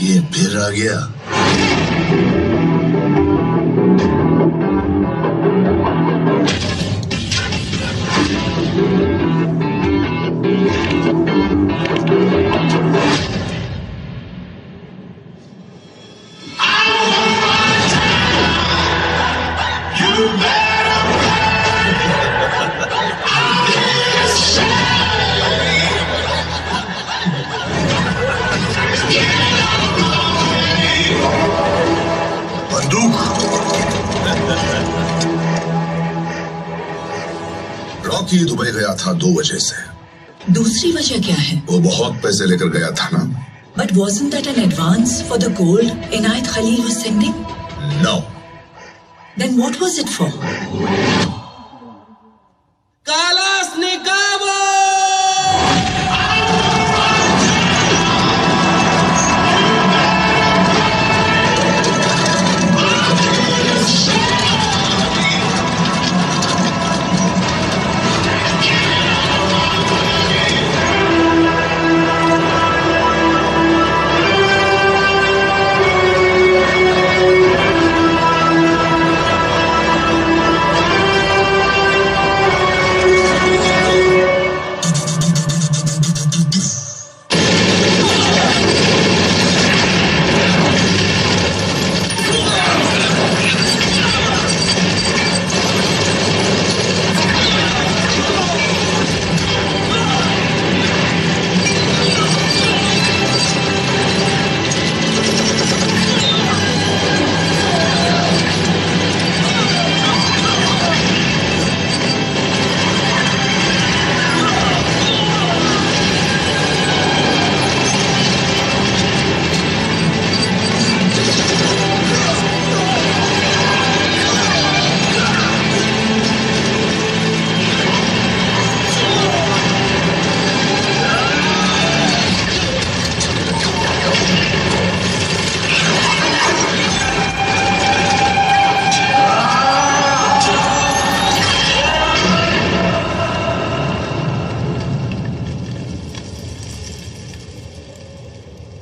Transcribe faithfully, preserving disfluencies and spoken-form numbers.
ये फिर आ गया। बंदूक। रॉकी दुबई गया था दो वजह से। दूसरी वजह क्या है? वो बहुत पैसे लेकर गया था ना। But wasn't that an advance for the gold Inayat Khalil was sending? No. Then what was it for?